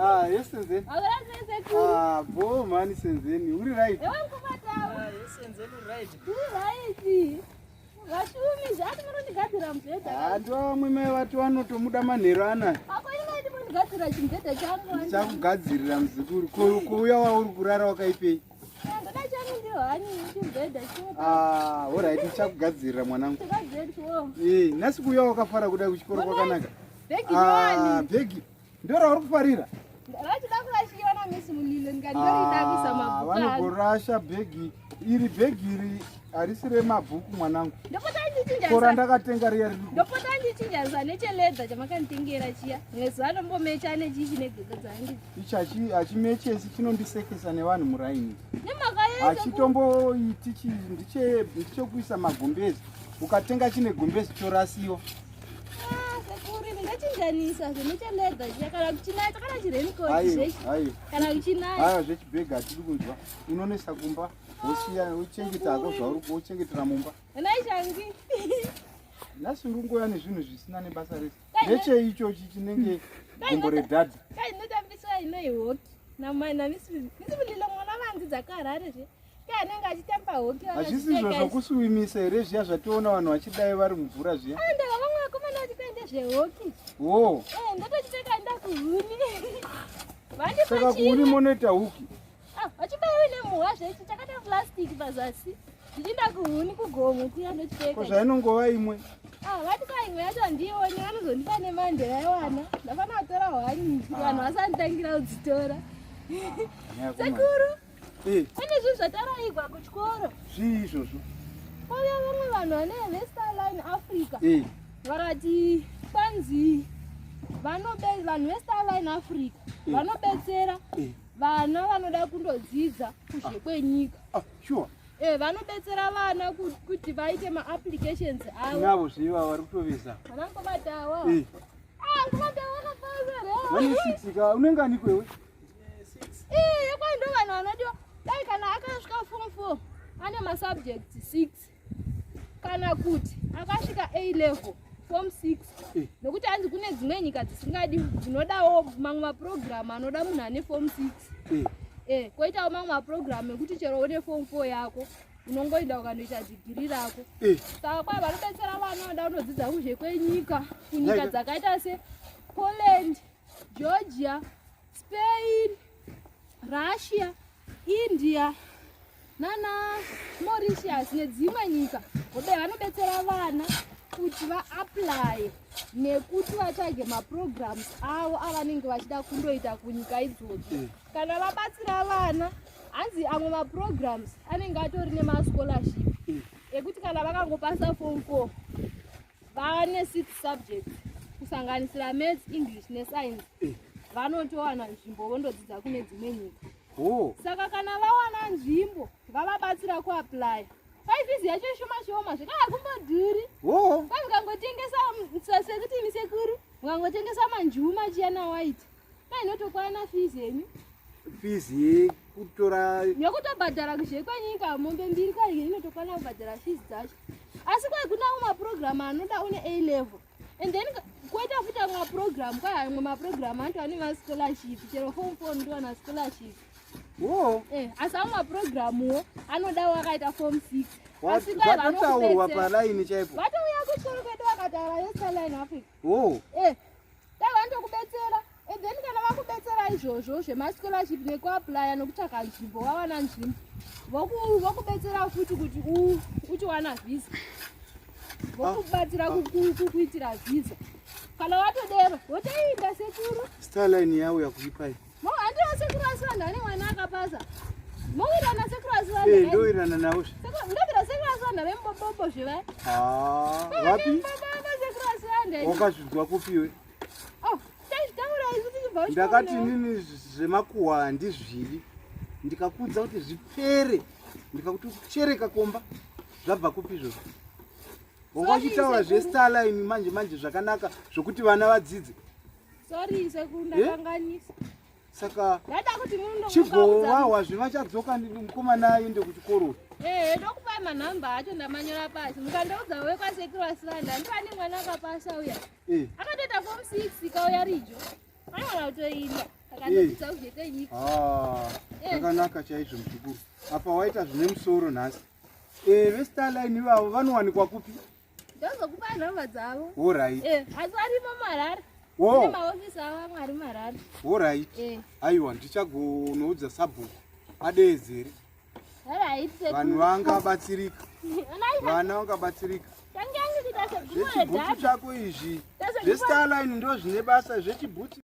Ah, yes Senzeni. Ah, bo mani Senzeni, uri right. Ewe mkubatawo. Ah, yes Senzeni uri right. Uri right. Vashumi zvati munondigadzira mubhedha. Ah, ndivo vamwe mai vati vanotomuda manheru anaya. Ako ini maiti munondigadzira chimubhedha changu. Ndichakugadzirira muzukuru. Ko kuuya wauri kurara wakaipei? Ndoda changu ndiyo hani chimubhedha chimwe. Ah, all right, ndichakugadzirira mwanangu. Ndikagadzirwa. Eh, nhasi kuuya wakafara kuda kuchikoro kwakanaka. Bhegi Ah, nyowani. bhegi. Ndorauri kufarira? Rachida kurashiwa naMiss Mulilo ndikandorida kuisa Ah, mabhuku angu. vanogorasha bhegi iri bhegi iri harisi remabhuku mwanangu. Ndopota ndichinja Ko randakatenga riya riri ndopota ndichinjanisa necheledha chamakanditengera chiya rimwe zuva ndombomecha nechichi negwego dzangu ichi hachimechesi chinondisekesa nevanhu muraini. Nemhaka yei? Hachitomboiti ndichekuisa magumbezi. Ukatenga chine gumbezi chorasiwa. Ah, sekuru ndingachinjanisa zvenecheledha chiya kana kuchinaya kana chirenikoti Aiwa, zvechi aiwa. kana kuchinaya. Aiwa zvechibhegi hatidi kunzwa. Unonesa kumba wosiya wochengeta hako zvauri wochengetera mumba. Nhai shangi. Nhasi uri kungoya nezvinhu zvisina nebasa rese. Dai, Ndechei ichochi chinenge gumbo redhadha? Kai inotambiswa inoyi hoki namai namisi misi Mulilo mwana vanzi dzakaharare zve. Kai anenge achitamba hoki Hazvisi izvo zvokusuwimisa here zviya zvationa vanhu vachidai vari mumvura zviya? Ndaka vamwe vakomana vachitoenda zvehoki. Wo. Eh, ndotochipfeka nda kuhuni. Vandipa Saka kuhuni chimwe. munoita huki. Ah, vachibaiwe nemhuwa zvechi chakaita plastic pazasi. Ndichienda kuhuni kugomo kuya ndochipfeka. Ko zvainongova imwe. Ah, vati kwa imwe yacho handiioni vanozondipa nemande vaiwana. Ndafanira kutora hwani kuti vanhu vasanditangira kudzitora. Sekuru, Eh, kune zvinhu zvataraigwa kuchikoro. zvii izvozvo? Kwauya vamwe vanhu vane veStarline Africa. Eh, Vakati kwanzi vanobe vanhu veStarline Africa vanobetsera eh. vana vanoda kundodzidza kuzhe kwenyika. Ah, sure. Eh, vanobetsera vana kuti vaite maapplications avo. Navo zviva vari kutoveza. Vana ngobatawa. Eh, Ah, ngobatawa vakapasa re. vane six ka unenge ani kwewe? Eh, kwai ndo vanhu vanodiwa. Dai kana akasvika form 4 ane masubjects 6 kana kuti akasvika A level form 6 Eh. nokuti hanzi kune dzimwe nyika dzisingadi dzinodawo mamwe mapurogiramu anoda munhu ane form 6 Eh, eh, koitawo mamwe mapurogiramu ekuti chero une form 4 yako unongoenda ukandoita dhigiri rako eh. saka kwai vanobetsera vana vanoda kunodzidza kuzhe kwenyika kunyika Nyika. dzakaita sePoland, Georgia, Spain, Russia, India nana Mauritius nedzimwe nyika. Gobe vanobetsera vana kuti vaaplaye nekuti vatsvage maprograms avo avanenge vachida kundoita kunyika idzodzo. Kana vabatsira vana, hanzi amwe maprograms anenge atori nemascholarship ekuti kana vakangopasa form 4 vane 6 subjects kusanganisira maths, English nescience, vanotowana nzvimbo vondodzidza kune dzimwe nyika. Oh, Saka kana vawana nzvimbo vavabatsira kuaplya, kwai fizi yacho shoma shoma zvekare hakumbodhuri. oh. Kwai mukangotengesa sekuti imi sekuru mukangotengesa manjuma chiya nawhite, kwai inotokwana fizi yenyu Fizi yekutora nekutobhadhara kuzhe kwenyika mombe mbiri kwai inotokwana kubhadhara fizi dzacho. Asi kwai kuna amwe mapurogiramu anoda une A level and then koita futi amwe mapurogiramu, kwai amwe mapurogiramu anoti ane mascholarship chero form 4 unotowana scholarship. Oh. Eh, asi amwe mapurogiramuwo anoda wakaita form 6. Asi kwai Zvatotaurwa vanokubetsera palaini chaipo. vatouya kuchikoro kwedu vakataura yeStarline Africa. Oh, Eh, dai vanotokubetsera and then kana vakubetsera izvozvo zvemascholarship nekuaplya nokutsvaka nzvimbo, wawana nzvimbo vokubetsera futi kuti uchiwana visa, vokubatsira kukuitira visa. Kana watodero wotoinda sekuru. Starline yauya kuipai. Handiwa sekuru, asi vanhu vane mwana akapasa mowirana sekuru, asi Eh, vanhu ndowirirana navo. Ndobvira sekuru, asi vanhu vemubobobo zvevai. Ah, vapi? Mubobobo sekuru, asi vanhu Wakazvidzwa kupiwe? Oh, taitaura isu tichibva kuchikoro Ndakati navo. inini zvemakuhwa handizvidi. Ndikakuudza kuti zvipere, ndikakuti kuchereka komba zvabva kupi izvozvo? Wanga Sorry, uchitaura sekuru. zvestarline manje manje zvakanaka zvokuti vana vadzidze. Sorry sekuru, Eh? ndakanganisa. Saka Ndaida kuti mundo chigovahwa zvevachadzoka mukomana aende kuchikoro. Ehe, ndokupai manhamba acho ndamanyora pasi. Mukandoudza wekwasekuru asivanda ndivani mwana akapasa uya Eh, akatoita form 6 kauya rijo anogona kutoinda. Akandodzidza kuzvete nyika. Ah, Eh. zvakanaka chaizvo muzukuru. Apa waita zvine musoro nhasi. Eh, veStarline ivavo vanowanikwa kupi? Ndozokupa nhamba dzavo. Alright. Eh, asi varimo muHarare. Wo. Kune maofisi avo amwe ari muHarare. Alright. Eh. Aiwa, ndichagonoudza sabhuku adeedzere. Alright, sekuru. Vanhu vangabatsirika. Onai, Vana vangabatsirika. tange yangu kuita segumo Zvechibhutsu redhadha. chako izvi. Tasekupa- ZveStarline ndo zvine basa zvechibhutsu.